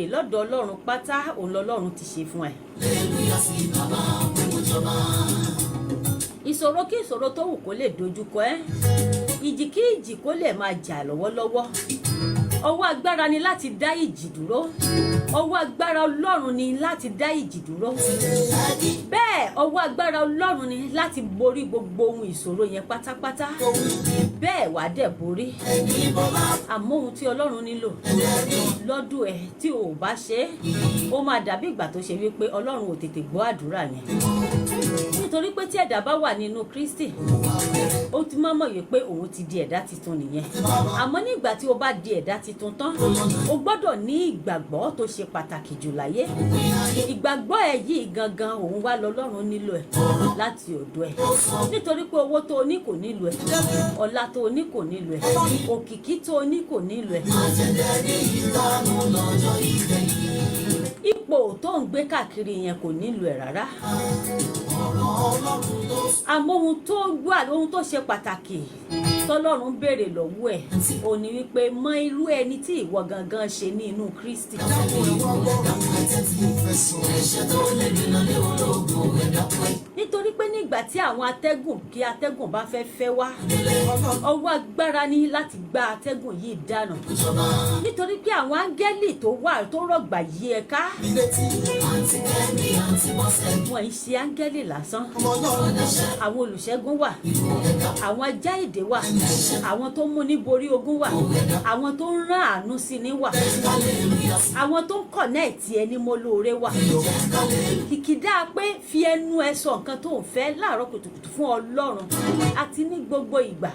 Lọ́dọ̀ Ọlọ́run pátá, òun lọ́lọ́run ti ṣe fún ẹ. Hallelujah sí Bàbá pé mo jọba. Ìṣòro kí ìṣòro tó wù kó lè dojúkọ ẹ́, ìjì kí ìjì kó lè máa jà lọ́wọ́lọ́wọ́, ọwọ́ agbára ni láti dá ìjì dúró. Ọwọ́ agbára Ọlọ́run ni láti dá ìjì dúró. Bẹ́ẹ̀, ọwọ́ agbára Ọlọ́run ni láti borí gbogbo ohun ìṣòro yẹn pátápátá. Bẹ́ẹ̀, wàá dẹ̀ borí. Àmọ́ ohun tí Ọlọ́run nílò lọ́dún ẹ̀, tí o ò bá ṣe é, ó máa dàbí ìgbà tó ṣe wípé Ọlọ́run ò tètè gbọ́ àdúrà yẹn, nítorí pé tí ẹ̀dá bá wà nínú Kristi, ó ti máa mọ̀ wípé òun ti di ẹ̀dá tuntun nìyẹn. Àmọ́ nígbà tí o bá di ẹ̀dá tuntun tán, o gbọ́dọ̀ ní ìgbàgbọ́ tó ṣe pàtàkì jù láyé. Ìgbàgbọ́ ẹ̀ yìí gangan, òun wá lọ́lọ́run nílò ẹ̀ láti ọ̀dọ̀ ẹ̀, nítorí pé owó tó o ní kò nílò ẹ̀, ọlá tó o ní kò nílò ẹ̀, òkìkí tó o ní kò nílò ẹ̀, Àjẹjẹ ní ìranù lọ́jọ́ ìkẹyìn. ipò tó ń gbé káàkiri yẹn kò nílò ẹ̀ rárá. Ọ̀rọ̀ Ọlọ́run ló Àmọ́ ohun tó gbà, ohun tó ṣe pàtàkì tọ́lọ́run béèrè lọ́wọ́ ẹ̀ ò ní wípé mọ irú ẹni tí ìwọ gangan ṣe ní inú Kristi. Ẹ̀ṣẹ̀ tó lè dènà lé ológun ẹ̀dá pẹ́. Nítorí pé nígbà tí àwọn atẹ́gùn kí atẹ́gùn bá fẹ́ fẹ́ wá, ọwọ́ agbára ní láti gba atẹ́gùn yìí dànù, nítorí pé àwọn áńgẹ́lì tó wà tó rọ̀gbà yí ẹ ká, Àǹtí Kẹ́mi, Àǹtí Bọ́sẹ̀. wọn ì ṣe áńgẹ́lì lásán. Àwọn olùṣẹ́gun wà, àwọn ajá èdè wà, àwọn tó mú ní borí ogun wà, àwọn tó ń rán àánú sí ní wà, àwọn tó ń connect ẹni mọ́ lóore wà. Kìkìdá pé fi ẹnu ẹ sọ nǹkan tó ń fẹ́ láàárọ̀ kùtùkùtù fún Ọlọ́run àti ní gbogbo ìgbà,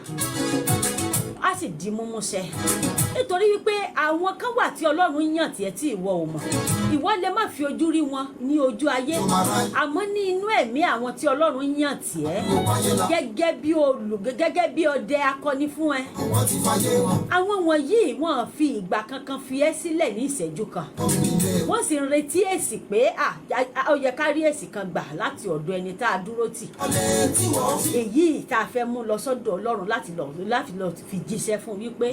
á sì di múmú ṣẹ, nítorí wípé àwọn kan wà tí Ọlọ́run yàn tiẹ̀ tí ìwọ ò mọ̀. Ìwọ lè má fi ojú rí wọn ní ojú ayé, àmọ́ ní inú ẹ̀mí, àwọn tí Ọlọ́run yàn tiẹ̀ gẹ́gẹ́ bí ọdẹ akọni fún ẹ, àwọn wọ̀nyí, wọ́n fi ìgbà kankan fi ẹ́ sílẹ̀ ní ìṣẹ́jú kan. Wọ́n sì ń retí èsì pé ó yẹ ká rí èsì kan gbà láti ọ̀dọ̀ ẹni tá a dúró tì, èyí tá a fẹ́ mú lọ sọ́dọ̀ Ọlọ́run láti lọ fi jíṣẹ́ fún wípé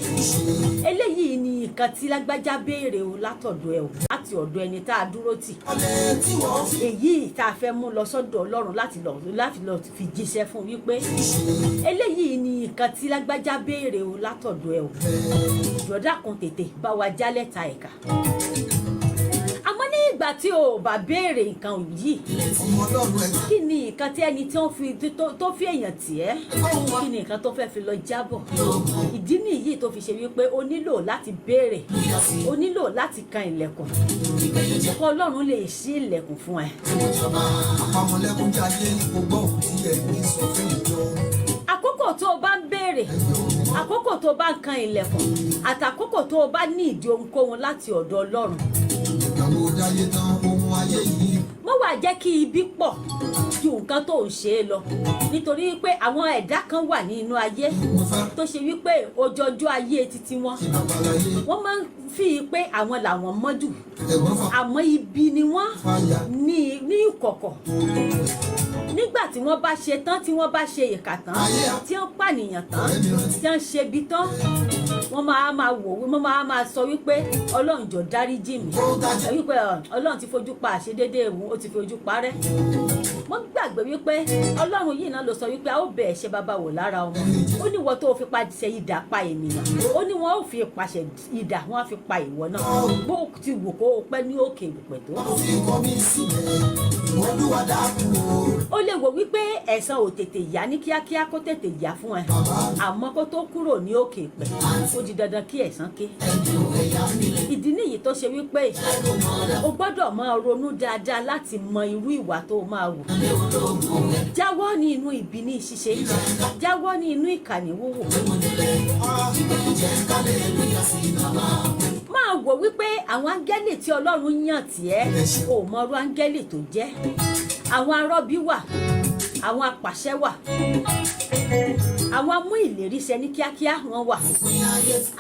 eléyìí ni nǹkan tí lágbájá béèrè o látọ̀dọ̀ ẹ o, láti ọ̀dọ̀ ẹni tá a dúró tì, èyí tá a fẹ́ mú lọ sọ́dọ̀ Ọlọ́run láti lọ fi jíṣẹ́ fún wípé eléyìí ni nǹkan tí lágbájá béèrè o látọ̀dọ̀ ẹ o. Jọ̀dá kan tètè bá wa jálẹ̀ ta ẹ̀ka. Àmọ́ ní ìgbà tí o ò bá béèrè nǹkan yìí, kí ni nǹkan tí ẹni tí wọ́n fi tó fi èèyàn tì ẹ́, kí ni nǹkan tó fẹ́ fi lọ jábọ̀? Ìdí nìyí tó fi ṣe wípé o nílò láti béèrè, o nílò láti kan ilẹ̀kùn kó Ọlọ́run lè ṣí ilẹ̀kùn fún ẹ. Àpamọ́lẹ́kúnjayé kò gbọ́ òun tí ẹ̀mí sọ fún ìjọ. Àkókò tó o bá ń béèrè, àkókò tó o bá ń kan ilẹ̀kùn, àtàkókò tó o bá ní ìdí ohunkóhun láti ọ̀dọ̀ Ọlọ́run. Ìgbàwo dáyé tán ohun ayé yìí. Mo wà jẹ́ kí ibi pọ̀ ju nǹkan tó ń ṣe é lọ, nítorí pé àwọn ẹ̀dá kan wà ní inú ayé Mo fẹ́ tó ṣe wípé ọjọ́jọ́ ayé títí wọn, babaláyé. wọ́n máa ń fi pé àwọn làwọn mọ́ jù, Ẹ̀gbọ́n fà àmọ́ ibi ni wọ́n fàyà. ní ìkọ̀kọ̀. Nígbà tí wọ́n bá ṣe tán, tí wọ́n bá ṣe ìkà tán, tí wọ́n pànìyàn tán, tí wọ́n ṣe ibi tán, wọ́n máa máa wò, wọ́n máa máa sọ wípé, "Ọlọ́run, jọ̀ọ́ dáríjì mí," wípé Ọlọ́run ti fojú pa àṣedédé òun, ó ti fojú parẹ́. Wọ́n gbàgbé wípé Ọlọ́run yìí náà ló sọ wípé a ó bẹ̀ ẹ̀ṣẹ̀ bàbá wò lára ọmọ. Ó ní wọ́n tó fi pàṣẹ idà pa ènìyàn, ó ní wọ́n ó fi pàṣẹ idà, wọ́n á fi pa ìwọ náà, bó ti wù kó o pẹ́ ní òkè ìpẹ̀ tó. Ó fi kọ́ mi sílẹ̀, Olúwa dákun o. Ó lè wò wípé ẹ̀san ò tètè yá ní kíákíá, kó tètè yá fún ẹ, àmọ́ kó tó kúrò ní òkè ìpẹ̀, ó di dandan kí ẹ̀san ké. Ìdí nìyí tó ṣe wípé o gbọ́dọ̀ máa ronú dáadáa láti mọ irú ìwà tó o máa wù. Jáwọ́ ní inú ibi ní ṣíṣe, jáwọ́ ní inú ìkànnì wúwò. Máa wò wípé àwọn áńgẹ́lì tí Ọlọ́run yàn tiẹ́, ò mọrú áńgẹ́lì tó jẹ́. Àwọn arọ́bí wà, àwọn apàṣẹ wà, àwọn amú ìlérí ṣẹ ní kíákíá wọn wà,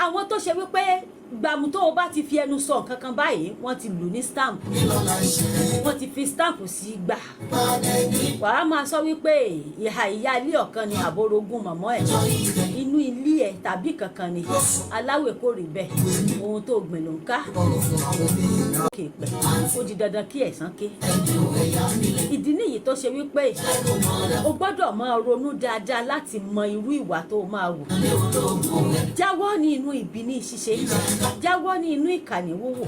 àwọn tó ṣe wípé gbàmù tó o bá ti fi ẹnu sọ nǹkan kan báyìí, wọ́n ti lù ní stamp, wọ́n ti fi stamp sí gbà. Wàá máa sọ wípé ìhà ìyá ilé ọ̀kan ni àbórogún mọ̀mọ́ ẹ̀ inú. ilé ẹ tàbí kankan ni. Aláwẹ̀ kò rí bẹ́ẹ̀, ohun tó gbìn ló ń ká. Ọ̀rọ̀ fún àwọn oníyìnká. Kè pẹ́, ó di dandan kí ẹ̀san ké. Ìdí nìyí tó ṣe wípé o gbọ́dọ̀ máa ronú dáadáa láti mọ irú ìwà tó o máa wù. Jáwọ́ ní inú ibi ní ṣíṣe, jáwọ́ ní inú ìkànnì wúwò.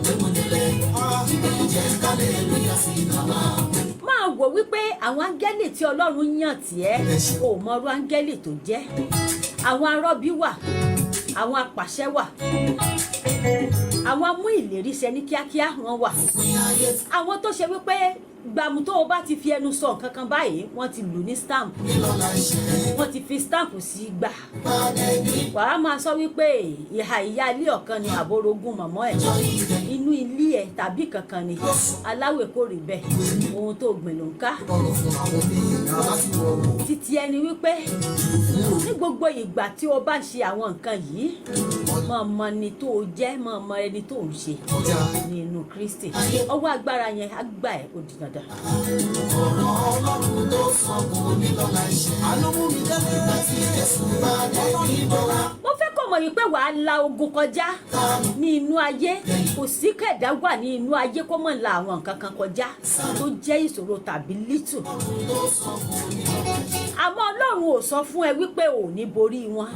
Máa wò wípé àwọn áńgẹ́lì tí Ọlọ́run yàn tiẹ́, ò mọrú áńgẹ́lì tó jẹ́. Àwọn arọ́bí wà, àwọn apàṣẹ wà, àwọn amú ìlérí ṣẹ ní kíákíá wọn wà, àwọn tó ṣe wípé gbàmù tó o bá ti fi ẹnu sọ nǹkan kan báyìí, wọ́n ti lù ní stamp, wọ́n ti fi stamp sí gbà. Wàá máa sọ wípé ìhà ìyá ilé ọ̀kan ni àbórogún mọ̀mọ́ ẹ̀, inú ilé ẹ̀ tàbí kankan ni. Aláwẹ̀ kò rí bẹ́ẹ̀, ohun tó gbìn ló ń ká. Ọ̀rọ̀ fún àwọn oníyìnká láti wọ̀ wò. Títí ẹni wípé ní gbogbo ìgbà tí o bá ń ṣe àwọn nǹkan yìí, mọ̀ mọ̀ ni tó o jẹ́, mọ̀ mọ̀ ẹni tó ń ṣe Ọjà. nínú Kristi. Ọwọ́ agbára yẹn á gbà ẹ́, ó di dandan. Ọ̀rọ̀ Ọlọ́run tó sọ kò ní lọ́la iṣẹ́. Àánú mú mi délé. Ìgbà tí Jésù bá dé ní bọ́lá. Mo fẹ́ kó mọ̀ wípé wàá la ogun kọjá ní inú ayé. Kò sí kẹ̀dá wà ní inú ayé kó mọ̀ la àwọn nǹkan kan kọjá tó jẹ́ ìṣòro tàbí lítù. Àmọ́ Ọlọ́run ò sọ fún ẹ wípé ò ní borí wọn.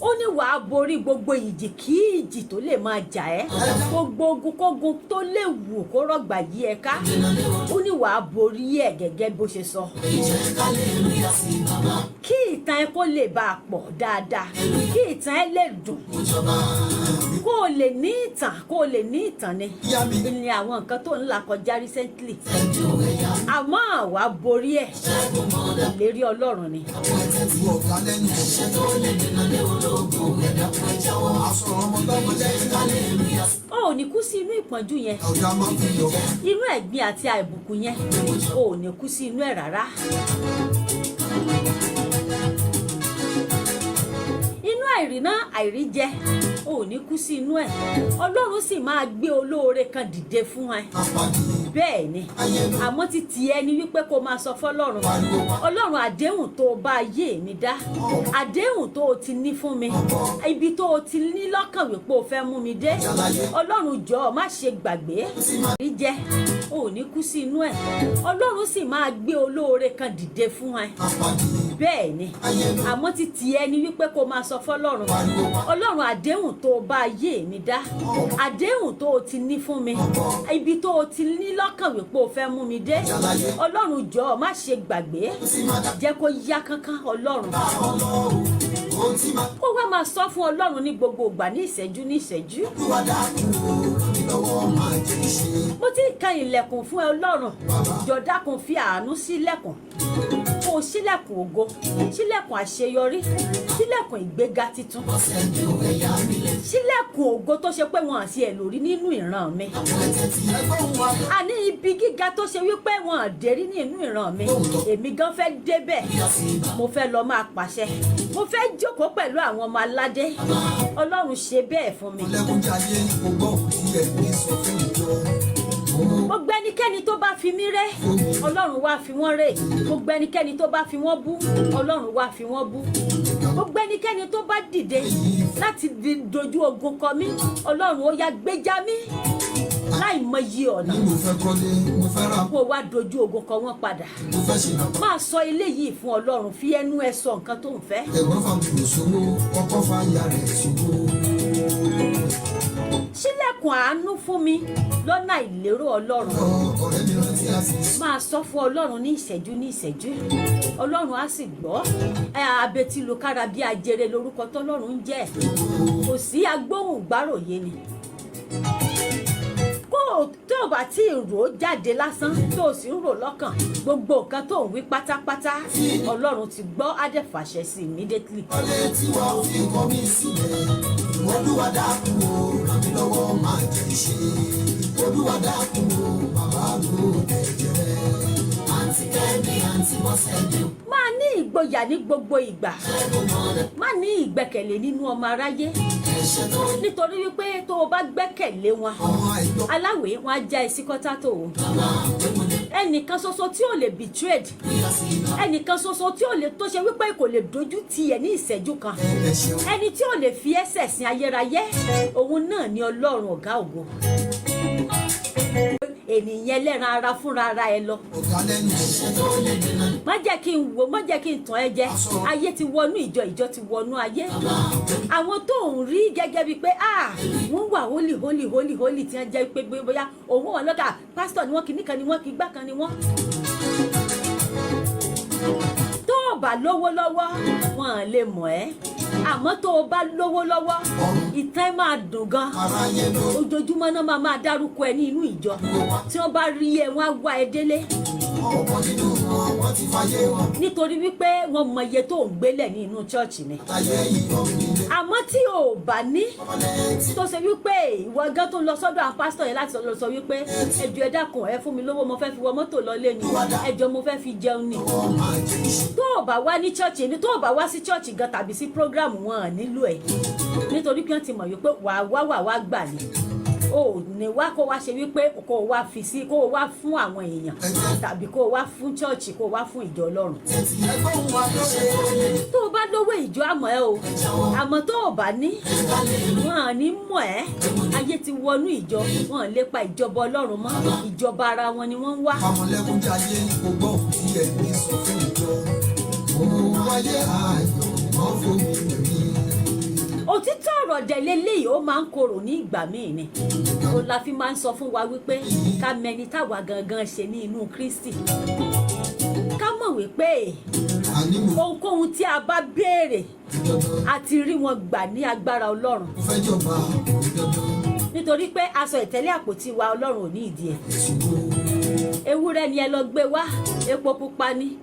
Ó ní wàá borí gbogbo ìjì kí ìjì tó lè máa jà ẹ́, gbogbo ogunkógun tó lè wù kó rọ̀gbà yí ẹ ká. Ó ní wàá borí ẹ̀ gẹ́gẹ́ bó ṣe sọ, kí ìtàn ẹ kó lè bá a pọ̀ dáadáa, kí ìtàn ẹ lè dùn, kó o lè ní ìtàn, kó o lè ní ìtàn ni Ìyá mi. ní àwọn nǹkan tó ń là kọjá recently. Àmọ́ àwa borí ẹ̀, ìlérí Ọlọ́run ni. Ìwọ ọ̀gá lẹ́nu. Ẹ̀ṣẹ̀ tó lè dènà lé ológun ẹ̀dá kan jáwọ́. Àsọ̀rọ̀ ọmọ lọ́mọ lẹ́yìn. O ò ní kú sí inú ìpọ́njú yẹn, Ọ̀gá máa ń fi yọ. inú ẹ̀gbin àti àìbùkù yẹn, o ò ní kú sí inú ẹ̀ rárá. Inú àìríná àìríjẹ, o ò ní kú sí inú ẹ̀. Ọlọ́run sì máa gbé olóore kan dìde fún ẹ. Apàdé. Bẹ́ẹ̀ ni, àmọ́ títí ẹni wípé kó máa sọ fọlọ́run: Ọlọ́run, àdéhùn tó o bá ayé mi dá, àdéhùn tó o ti ní fún mi, ibi tó o ti ní lọ́kàn wípé o fẹ́ mú mi dé, Ọlọ́run, jọ̀ọ́, má ṣe gbàgbé. Rí jẹ, o ò ní kú sí inú ẹ̀. Ọlọ́run sì máa gbé olóore kan dìde fún ẹ. Apàdé. Bẹ́ẹ̀ ni, àmọ́ títí ẹni wípé kó máa sọ fọlọ́run: Ọlọ́run, àdéhùn tó o bá ayé mi dá, àdéhùn tó o ti ní fún mi, ibi tó o ti ní lọ́kàn wípé o fẹ́ mú mi dé, Ọlọ́run, jọ̀ọ́, má ṣe gbàgbé. Jẹ́ kó yá kánkán, Ọlọ́run. Ohun tí máa Kó wá máa sọ fún Ọlọ́run ní gbogbo ìgbà, ní ìṣẹ́jú ní ìṣẹ́jú. Olúwa dákun o, ràn mí lọ́wọ́, máa jẹ́ ṣe. Mo ti ń kan ilẹ̀kùn fún ẹ. Ọlọ́run, jọ̀ọ́, dákun, fi àánú sílẹ̀kùn, kó o ṣílẹ̀kùn ògo, ṣílẹ̀kùn àṣeyọrí, ṣílẹ̀kùn ìgbéga titun, ṣílẹ̀kùn ògo tó ṣe pé wọn àti ẹ̀ lórí nínú ìran mi, Ẹgbẹ́ òun wa. Àní ibi gíga tó ṣe wípé wọn à dé rí nínú ìran mi. Èmi gan fẹ́ débẹ̀, mo fẹ́ lọ máa pàṣẹ, mo fẹ́ jókòó pẹ̀lú àwọn ọmọ aládé. Ọlọ́run, ṣe bẹ́ẹ̀ fún mi. Lẹ́kúnjayé, kò gbọ́ òun tí ẹ̀mí sọ fún ìjọ. Gbogbo ẹnikẹ́ni tó bá fi mí rẹ́, Ọlọ́run, wá fi wọ́n rẹ́. Gbogbo ẹnikẹ́ni tó bá fi wọ́n bú, Ọlọ́run, wá fi wọ́n bú. Gbogbo ẹnikẹ́ni tó bá dìde láti dojú ogun kọ mí, Ọlọ́run, ó yá, gbéjà mí láì mọyì ọ̀nà. Ní mo fẹ́ kọ́lé, mo fẹ́ ra, Kó o wá dojú ogun kọ wọ́n padà. mo fẹ́ ṣe bàbá. Máa sọ eléyìí fún Ọlọ́run, fi ẹnu ẹ sọ nǹkan tó ń fẹ́. Ẹ̀gbọ́n fa kò sówó, ọkọ fa ìyá rẹ̀ sówó. Ṣílẹ̀kùn àánú fún mi lọ́nà ìlérò, Ọlọ́run. Ọ̀rẹ́ mi, rántí àti Máa sọ fún Ọlọ́run ní ìṣẹ́jú ní ìṣẹ́jú, Ọlọ́run á sì gbọ́ ẹ. Abetilukára bí ajere lórúkọ tọ́lọ́run ń jẹ́. Kò sí agbóhùn gbáròyé ni kó o tó o bá tí ì rò ó jáde lásán, tó o sì ń rò lọ́kàn, gbogbo nǹkan tó ń wí pátápátá, Ọlọ́run ti gbọ́, á dẹ̀ fàṣẹ sí immediately. Kọ́lé tí wàá fi kọ́ mi sílẹ̀. Olúwa dákun o, ràn mí lọ́wọ́, máa jẹ́ ṣe. Olúwa dákun o, bàbá mi ò ẹ̀jẹ̀ rẹ̀. Àǹtí Kẹ́mi, àǹtí Bọ́sẹ̀dé. Máa ní ìgboyà ní gbogbo ìgbà, má ní ìgbẹ́kẹ̀lé nínú ọmọ aráyé, Ẹ̀ṣẹ̀ tó nítorí wípé tó o bá gbẹ́kẹ̀lé wọn, Ọmọ àìgbọ́ aláwẹ̀, wọn á já ẹ sí kọ́tà tó o. Ẹnìkan ṣoṣo tí ò lè betrayed, ẹnìkan ṣoṣo tí ò lè tó ṣe wípé kò lè dojú tì ẹ́ ní ìṣẹ́jú kan, Ẹ ṣeun. ẹni tí ò lè fi ẹsẹ̀ sin ayérayé, òun náà ni Ọlọ́run ọ̀gá ògo. Ènìyàn ẹlẹ́ran ara fúnra ara ẹ lọ. Ọ̀gá lẹ́nu iṣẹ́ tó lè dènà. Má jẹ́ kí n wò, má jẹ́ kí n tàn ẹ́ jẹ. Ayé ti wọnú ìjọ, ìjọ ti wọnú ayé. Àwọn tó ń rí gẹ́gẹ́ bíi pé, ah, wọ́n wà holy, holy, holy, holy, tí wọ́n jẹ́ pé bóyá òun wà lọ́kà pásítọ̀ ni wọ́n, kìíní kan ni wọ́n, kì í gbá kan ni wọ́n. Tó o bá lówó lọ́wọ́, wọn à lè mọ̀ ẹ́, àmọ́ tó o bá lówó lọ́wọ́, ìtàn ẹ̀ máa dùn gan. Aráyé ló Ojoojúmọ́ náà máa máa dárúkọ ẹ ní inú ìjọ. Tí wọ́n bá rí ẹ, wọ́n á wá ẹ délé. Ọ̀pọ̀ nínú wọn, wọ́n ti fayé wọn. Nítorí wípé wọ́n mọ iye tó ń gbélẹ̀ ní inú church ni. Ayé ìyọ̀ nílé. Àmọ́ tí o ò bá ní, Ọmọlẹ́tì tó ṣe wípé ìwọ gan tó lọ sọ́dọ̀ àwọn pásítọ̀ yẹn láti lọ sọ wípé, "Ẹ jọ̀ọ́, ẹ dákun, ẹ fún mi lówó, mo fẹ́ fi wọ mọ́tò lọlé ni, ẹ jọ̀ọ́, mo fẹ́ fi jẹun ni." Wọ́n máa jẹ iṣẹ́. Tó o bá wá ní church ni, tó o bá wá sí church gan tàbí sí program, wọn à nílò ẹ̀, nítorí pé wọ́n ti mọ̀ wípé wàá wá, wàá wá gbà ní, o ò ní wá kó wá ṣe wípé kó o wá fi sí, kó o wá fún àwọn èèyàn tàbí kó o wá fún church, kó o wá fún ìjọ Ọlọ́run. Ẹgbẹ́ òun wa lóore. Tó o bá lówó, ìjọ àmọ́ ẹ o, àmọ́ tó o bá ní, wọn à ní mọ̀ ẹ́. Ayé ti wọnú ìjọ, wọn ò lépa ìjọba Ọlọ́run mọ́, ìjọba ara wọn ni wọ́n ń wá. Pamọ́lẹ́kúnjayé kò gbọ́ òun tí ẹ̀mí sọ fún ìjọ. Òun wáyé ayọ̀ mọ́ fún mi rí. Òtítọ́ ọ̀rọ̀ dẹ̀ leléyìí, ó máa ń korò ní ìgbà míì ni. Ó la fi máa ń sọ fún wa wípé ká mẹni táwa gangan ṣe ní inú Kristi, ká mọ̀ wípé Àní mo ohunkóhun tí a bá béèrè, dandan. a ti rí wọn gbà ní agbára Ọlọ́run. Mo fẹ́ jọba dandan. Nítorí pé aṣọ ìtẹ́lẹ̀ àpótí wa, Ọlọ́run ò ní ìdí ẹ̀. Ṣùgbọ́n Ewúrẹ́ ni ẹ lọ gbé wá, epo pupa ni,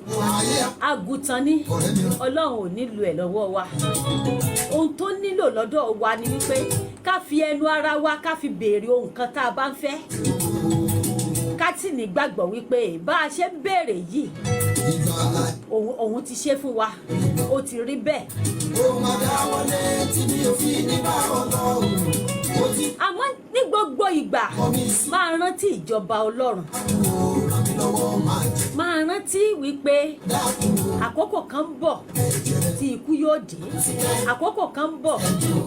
ayé àgùntàn ni, ọ̀rẹ́ mi. Ọlọ́run ò nílò ẹ̀ lọ́wọ́ wa. Ohun tó nílò lọ́dọ̀ wa ni wípé ká fi ẹnu ara wa, ká fi béèrè ohun kan tá a bá ń fẹ́, ká sì nígbàgbọ́ wípé bá a ṣe ń béèrè yìí, Ìgbà òun ti ṣe fún wa, ó ti rí bẹ́ẹ̀. Ó máa dáwọ́lé tí mi ò fi ní bá ọ lọ o. Ó ti Àmọ́ ní gbogbo ìgbà, kọ́ mi sí máa rántí ìjọba Ọlọ́run. O ràn mí lọ́wọ́ máa jẹ. Máa rántí wípé Dákun o. àkókò kan ń bọ̀ Ẹ̀jẹ̀. tí ikú yóò dé, àkókò kan ń bọ̀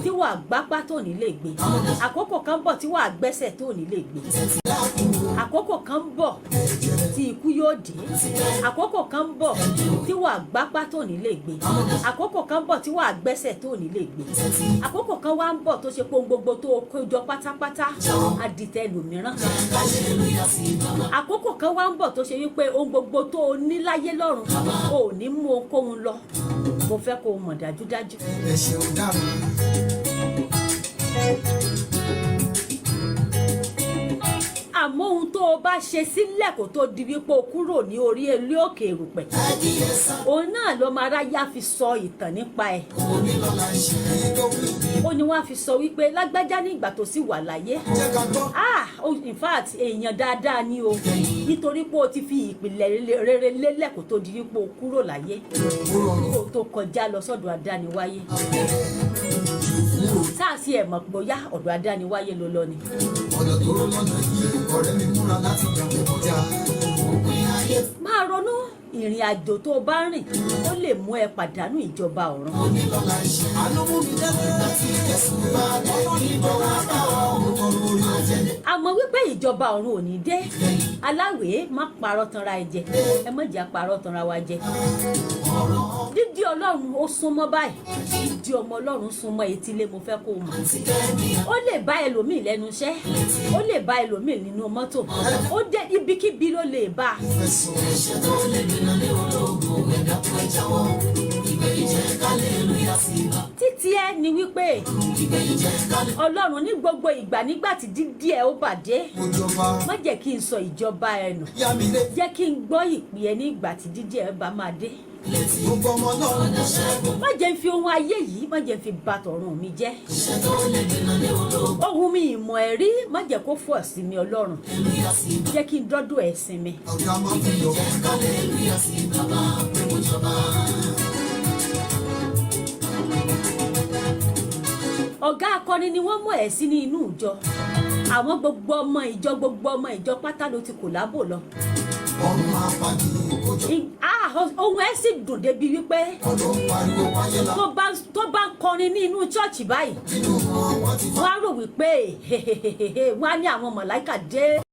tí wàá gbápá tó ní lè gbé, àkókò kan ń bọ̀ tí wàá gbẹ́sẹ̀ tó ní lè gbé. Dákun o. Àkókò kan ń bọ̀ Ẹ̀jẹ̀. tí ikú yóò dé, àkókò kan ń bọ̀ tí wàá gbápá tó ní lè gbé, àkókò kan ń bọ̀ tí wàá gbẹ́sẹ̀ tó ní lè gbé. Àkókò kan wá ń bọ̀ tó ṣe pé ohun gbogbo tó o kó jọ pátápátá á di tẹlòmíràn. Àkókò kan wá ń bọ̀ tó ṣe wípé ohun gbogbo tó o ní láyé lọ́run, o ò ní mú ohunkóhun lọ. Mo fẹ́ kó o mọ̀ dájúdájú. Ẹ ṣeun dára. Àmọ́ ohun tó o bá ṣe sílẹ̀ kó tó di wípé o kúrò ní orí ilé òkè erùpẹ̀, òun náà ló máa ráyà fi sọ ìtàn nípa ẹ̀. Onílọ́la ìṣe tó wí. Ó ní wọ́n á fi sọ wípé lágbájá ní ìgbà tó sì wà láyé, Jẹ́ ká gbọ́. ah, oh, in fact, èèyàn dáadáa ni o, nítorí pé o ti fi ìpìlẹ̀ rere lélẹ̀ kó tó di wípé o kúrò láyé, Ó rọrùn kó o tó kọjá lọ sọ́dọ̀ adániwáyé. Fún o. Sáà sí ẹ̀ mọ̀ bóyá ọ̀dọ̀ adániwáyé ló lọ ni. Ọ̀nà tó rọ́ lọ́nà yìí, ọ̀rẹ́ mi, múra láti gbàgbé kọjá. Òpin ayé. Máa ronú ìrìn àjò tó o bá rìn, ó lè mú ẹ pàdánù ìjọba ọ̀run. Onílọ́la ìṣe. Àánú mú mi dẹ́kun. Láti Jésù bá dé níbọ̀ wá bá ọ. Mo tọrọ orí ọ̀jẹ̀. Àmọ́ wípé ìjọba ọ̀run ò ní dé, aláwèé má parọ́ tanra ẹ jẹ, ẹ má jẹ́ parọ́ tanra wa jẹ. Dídí Ọlọ́run ó súnmọ́ báyìí, dídí ọmọ Ọlọ́run súnmọ́ etílé. Mo fẹ́ kó o mọ̀, ó lè bá ẹlòmíì lẹ́nu iṣẹ́, ó lè bá ẹlòmíì nínú mọ́tò, ó dé ibikíbi ló lè bá a. Fẹ́ sọ. Ẹ̀ṣẹ̀ tó lè dènà lé ológun, ẹ̀dá kan jáwọ́. Ìgbẹ̀yìn jẹ́ hallelujah sí bá. Títí ẹ ni wípé Ìgbẹ̀yìn jẹ́ hallelujah. Ọlọ́run, ní gbogbo ìgbà, nígbà tí dídí ẹ ó bàdé, Mo jọba. má jẹ́ kí n sọ ìjọba ẹ nù. Yá mi lé. Jẹ́ kí n gbọ́ ìpè ẹ ní ìgbà tí dídí ẹ bá máa dé. Gbogbo ọmọ náà. Má jẹ́ n fi ohun ayé yìí, má jẹ́ n fi bà tọ̀run mi jẹ́. Ẹ̀ṣẹ̀ tó lè dènà lé ológun, Ohun mi ìmọ̀ ẹ̀rí, má jẹ́ kó fọ̀ sí mi. Ọlọ́run, hallelujah sí bá. jẹ́ kí n dọ́dọ̀ ẹ̀sìn mi. Ọ̀gá máa fi yọ. Hallelujah sí bàbá pé mo jọba. Ọ̀gá akọrin ni wọ́n mọ̀ ẹ́ sí ní inú ìjọ. Àwọn gbogbo ọmọ ìjọ, gbogbo ọmọ ìjọ pátá ló ti collabo lọ. Ọ̀run apádi kójọ. Ohùn ẹ̀ sì dùn débi wípé Wọn ló ń pariwo wáyé la. tó bá ń kọrin ní inú church báyìí, Nínú wọn, wọ́n ti wọ́n á rò wípé wọ́n á ní àwọn màláìkà dé.